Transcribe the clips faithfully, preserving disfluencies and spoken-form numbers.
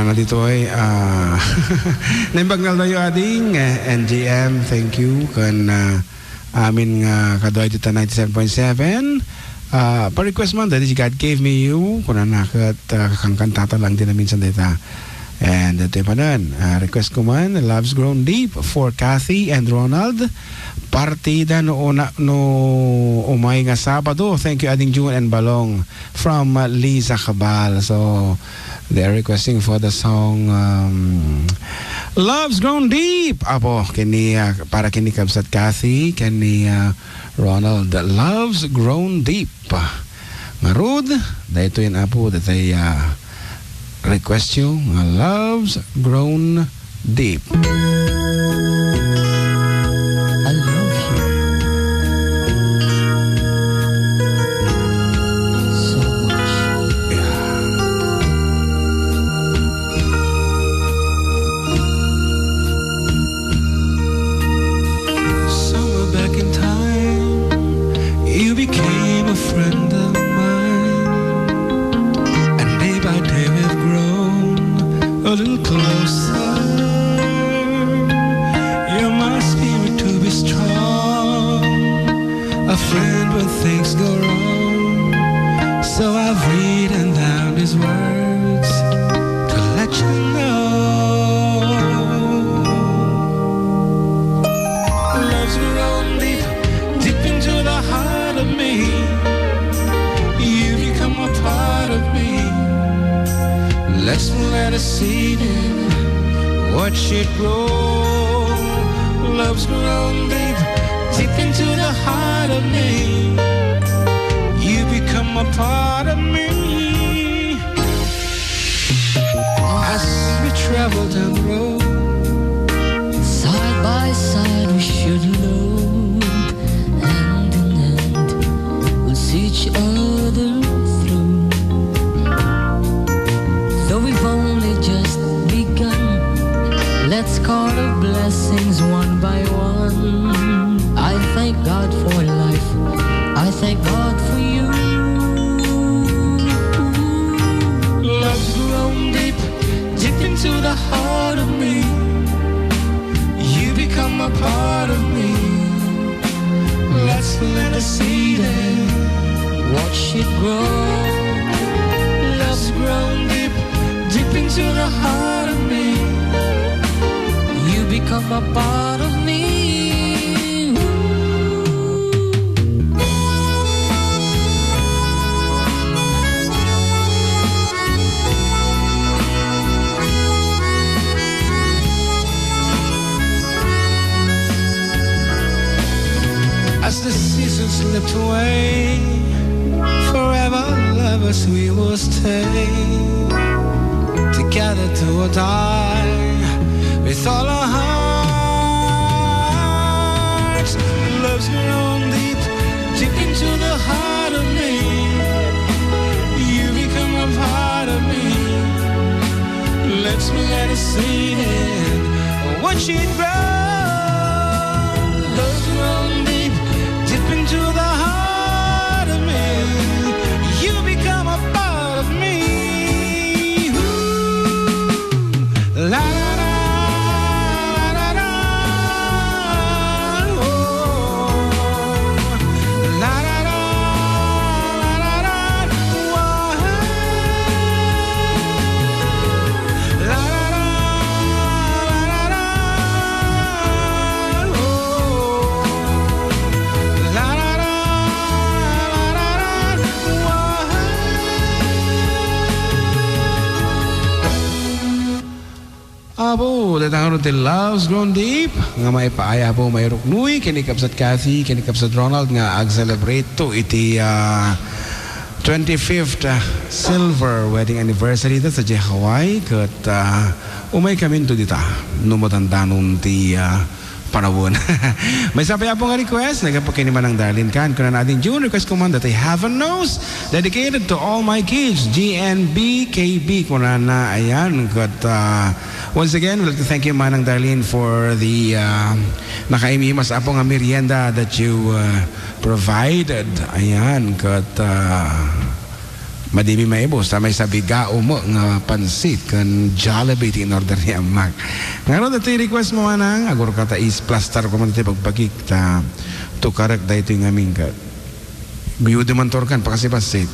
Ditoy, ah, naimbag nga aldaw, ading, eh, N G M, thank you. Ken, ah, amin nga kaduay dita ninety-seven point seven. Ah, pa-request man, that is God Gave Me You. Kunana ket, ah, kankantata lang din minsan dita. And ito pa nun, ah, request ko man, Love's Grown Deep for Kathy and Ronald. Partida no una, no umay nga Sabado. Thank you, Ading June and Balong from, uh, Lisa Cabal. So, they are requesting for the song, um, Love's Grown Deep. Apo, kini, uh, para kini Kabsat Kathy, kini, uh, Ronald. Love's Grown Deep. Ngarud, daytoy, apo, daytoy, uh, request you nga Love's Grown Deep. I love you so much. Yeah. Somewhere back in time, you became a friend of mine. And day by day we've grown a little closer. You're my spirit to be strong, a friend when things go wrong. So I've written down these words to let you know. Love's grown deep, deep into the heart of me. You become a part of me. Let's plant a seed and watch it grow. Love's grown deep, deep into the heart of me. You become a part of me. As we travel down the road, side by side we should load, hand in hand we'll see each other through. Though we've only just begun, let's count our blessings one by one. I thank God for life. I thank God for you. Love's grown deep, deep into the heart of me. You become a part of me. Let's plant a seed and watch it grow. Love's grown deep, deep into the heart of me. You become a part of me. As the seasons slipped away, forever lovers we will stay. Together till we die, with all our hearts. Love's grown deep, deep into the heart of me. You become a part of me. Let's plant a seed and watch it grow. Love's grown deep, deep into the heart of me. You become a part of me. Ooh. La, la, la, la, la, la. Oh. La, la, la, la, la, la. Wah. La, la, la, la, la, la. Oh. La, la, la, la, la, la. Wah. Apo, dayta ngarud ti Love's Grown Deep nga maipaay, Apo, mairuknoy ken ni Kabsat Kathy, ken ni Kabsat Ronald nga ag-celebrate to iti, ah, twenty-fifth, ah, silver wedding anniversary da sadiay Hawaii. Ket, ah, umay kaminto dita no madandanon ti, ah, panawen. Maysa pay, Apo, nga request, naggapu ken ni Manang Darlene kan, kunana, Ading June, request ko man daytoy Heaven Knows, dedicated to all my kids, G N B K B, kunana, ayan, ket, ah, once again, we'd like to thank you, Manang Darlene, for the, ah, nakaimimas, Apo, nga merienda that you, ah, provided, ayan, ket, ah, Madi mi maibus, ta maysa bigao met nga pansit ken Jollibee ti in-order ni Amak. Ngarud, daytoy request mo, manang, agurka ta isplastar ko man ti bagbagik, ta tukarek daytoy ngamin ket. Guyodem man torkan, pakasipassit.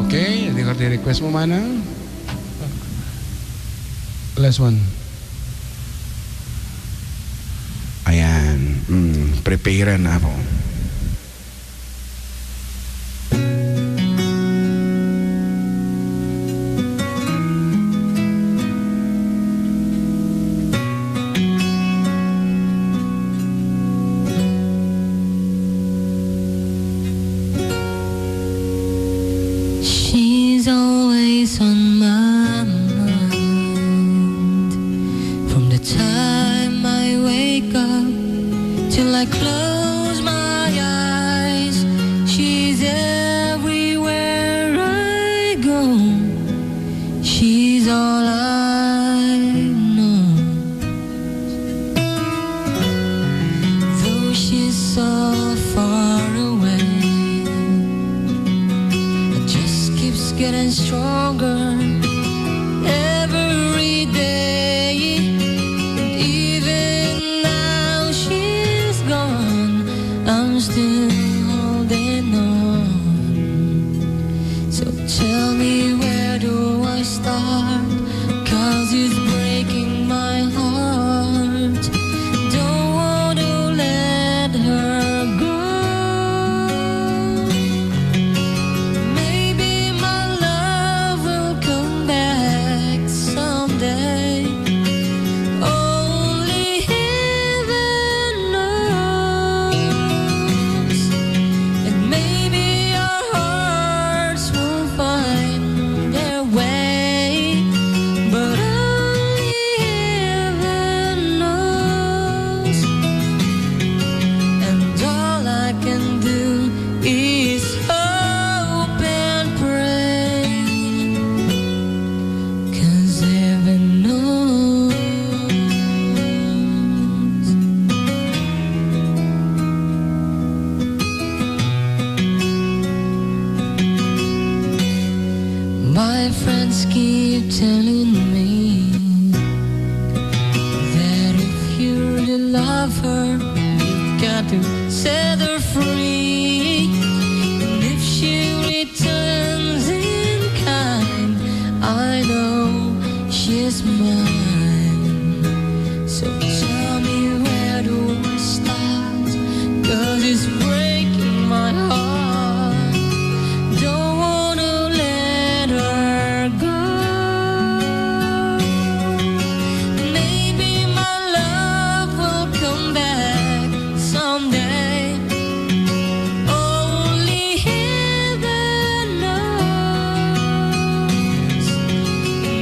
Okay, adi ka ti request mo, manang? Last one. Ayan. Mm, prepare na, Apo. She's always on my mind. From the time I wake up till I close my eyes, she's everywhere I go. She's all I know. Though she's so far away, it just keeps getting stronger every day. And even now she's gone, I'm still holding on. So tell me, where do I start? 'Cause it's breaking my heart. Don't want to let her go. Maybe my love will come back someday. Only heaven knows. And maybe our hearts will find their way, but only heaven knows. And all I can do is hope and pray, 'cause heaven knows. My friends keep telling me that if you really love her, you've got to set her free. And if she returns in kind, I know she's mine. So tell me, where do I start? 'Cause it's breaking my heart. Don't wanna let her go. Maybe my love will come back someday. Only heaven knows.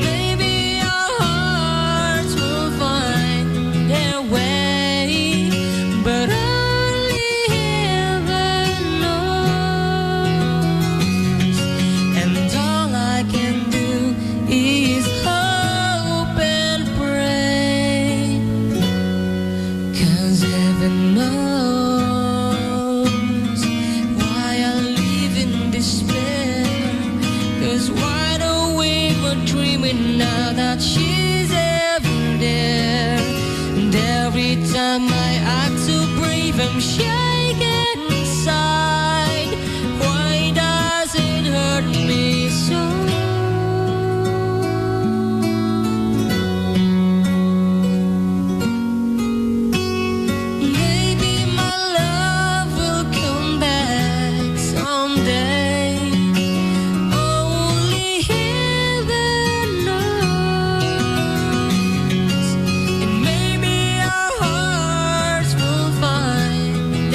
Maybe our hearts will find their way, but only heaven knows. And all I can do is hope and pray, 'cause heaven knows why I live in despair. 'Cause wide awake, but dreaming now that she's ever there. And every time I act so brave, I'm shaking inside. Why does it hurt me so? Maybe my love will come back someday. Only heaven knows. And maybe our hearts will find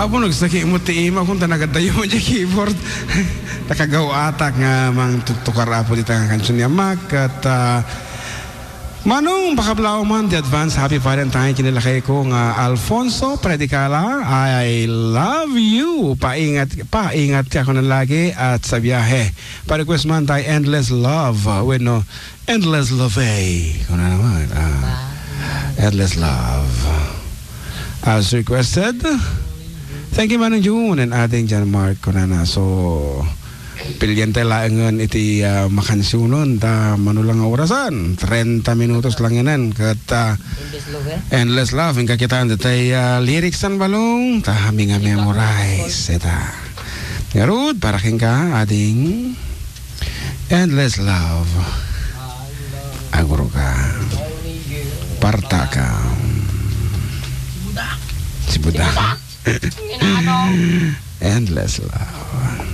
Apo, nagsaki mo ti ima, kun ta nagadayo mo di keyboard. Nakagaw atak nga mangtuktukar, Apo, dita nga kansion ni Amak. Ket, ah, Manong, pakablaw man ti advance happy Valentine ken ni lakay ko nga Alfonso Predicala. I love you. Paingat, paingat ka kunan lagi at sa biyahe. Pa-request man tayo Endless Love. Ah, wenno, Endless Love, eh. Kuna naman, ah, Endless Love. As requested. Thank you, Manong June and Ading John Mark, kunana. So, pilian tayo laengen iti, ah, makansionen ta mano lang nga orasan. Treinta minutos lang yanen. Ket, ah, Endless Love, eh. Endless Love. Inka kita, ditoy, ah, lyrics san balong. Ta, kami nga memorize. Ita. Ngarud, para kenka, Ading. Endless love. Agurga. Partaka. Sibuda. Endless love.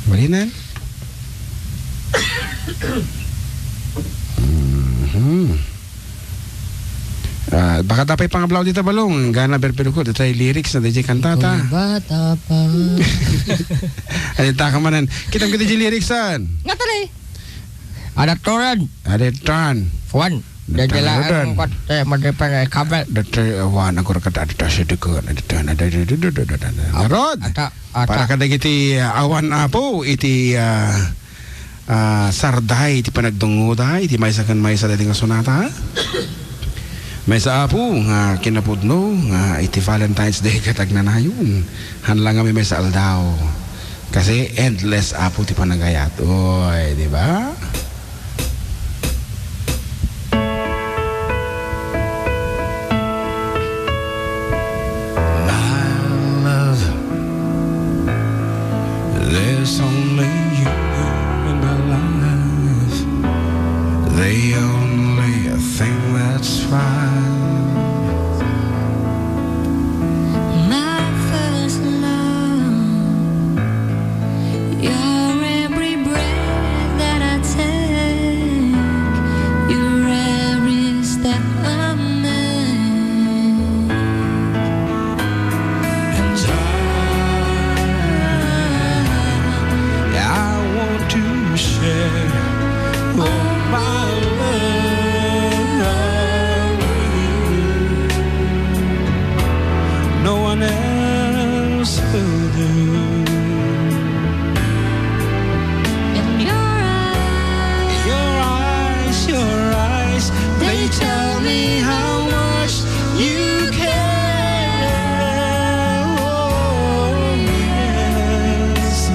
Balinan? Mhm. Ah, baka ta pay pangablaw dita balong, gana berberuko, dita lyrics na D J kantata. Ikaw bata pa. Ay, taka manen. Kitam kita di lyrics san. Nga tali. Ada turan. Ada turan. Juan. Ada turan. Dadalaan ko kat, eh, madre pa nga kabel. Ada turan, Juan, ako rakat ada turan sa dukun. Ada turan, ada, ada, ada, ada, ada. Rod. Ata, ata. Para kadagiti, ah, awan, Apo, iti, ah, ah, sarday ti panagdungngoda iti maysa ken maysa daydi nga sonata. Maysa, Apo, nga kinapudno nga iti Valentine's Day ket agnanayon. Haan la nga maymaysa aldaw. Kasi endless, Apo, ti panagayat. Oy, di ba? My love, there's only you in my life. The only thing that's right. My first love, your every breath that I take, your every step I make. And I, I want to share all my love with you. No one else will do. And your eyes, your eyes, your eyes, they tell me how much you care. Oh, yes,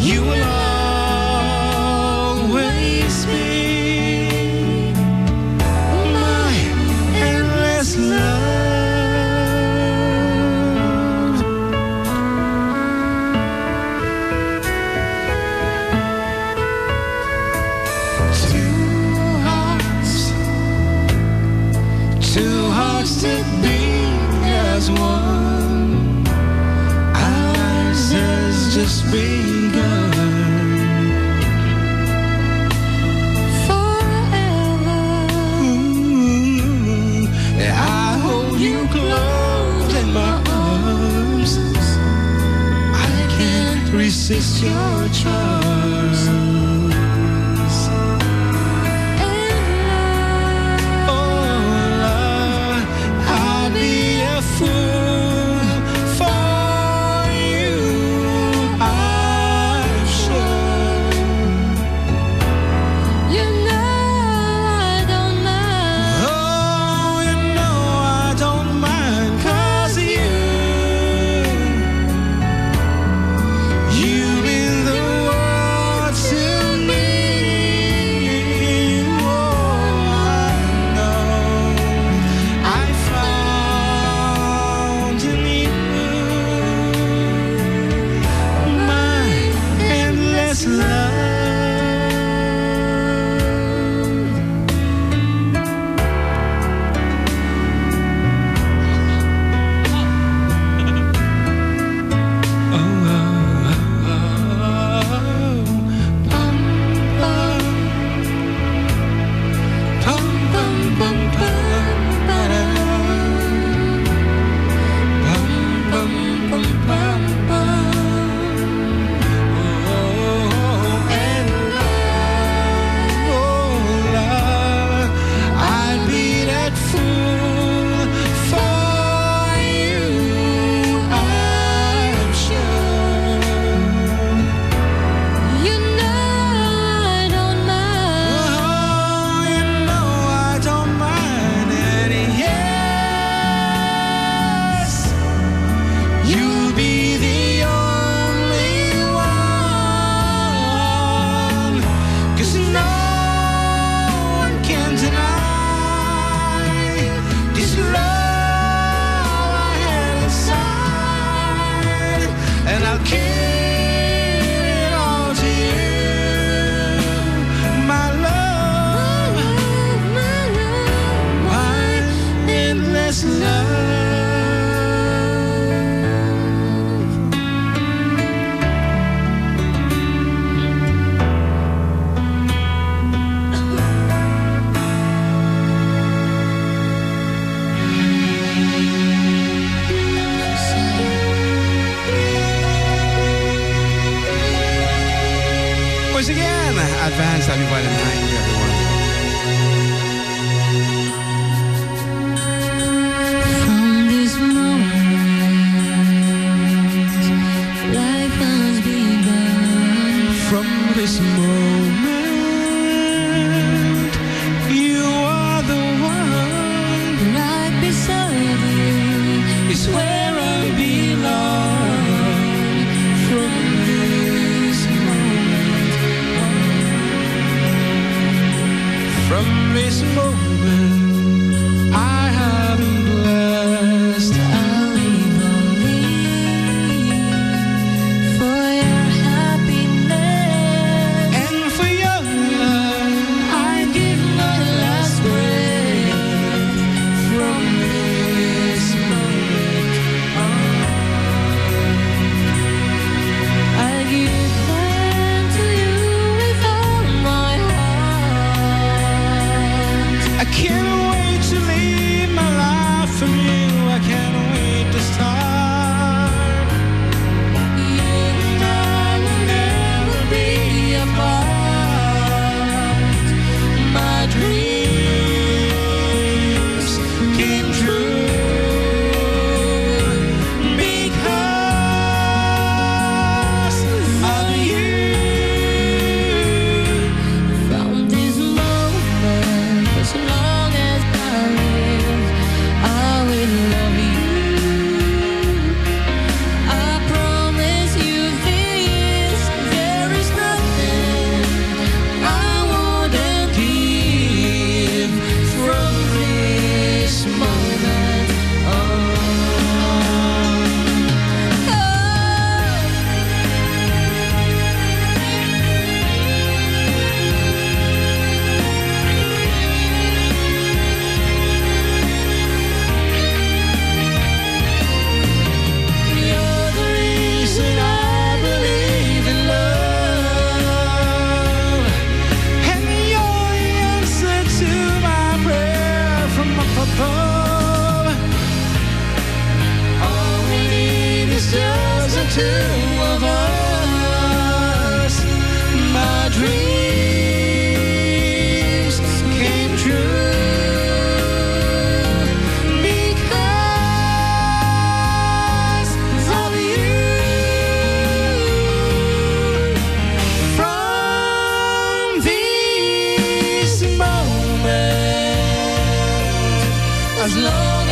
you will always be my endless love. Two hearts, two hearts that beat as one. Ours has just begun. Forever. Ooh, I hold you close in my arms. I can't resist your charms. And love, oh, love, I'd be a fool for you, I'm sure. You know I don't mind. Oh, you know I don't mind, 'cause you, you mean the world. From this moment, I have been blessed. I live only for your happiness. And for your love, I give my last breath. From this moment on, I give my hand to you with all my heart. I can't wait to live my life for you. I can't wait to start. You and I will never be apart. My dreams came true because of you. From this moment, as long as I live, I will love you. I promise you this, there is nothing I wouldn't give from this moment on. Oh. You're the reason I believe in love, and you're the answer to my prayer from up above. All we need is just the two of us. My dreams came true because of you. From this moment, as long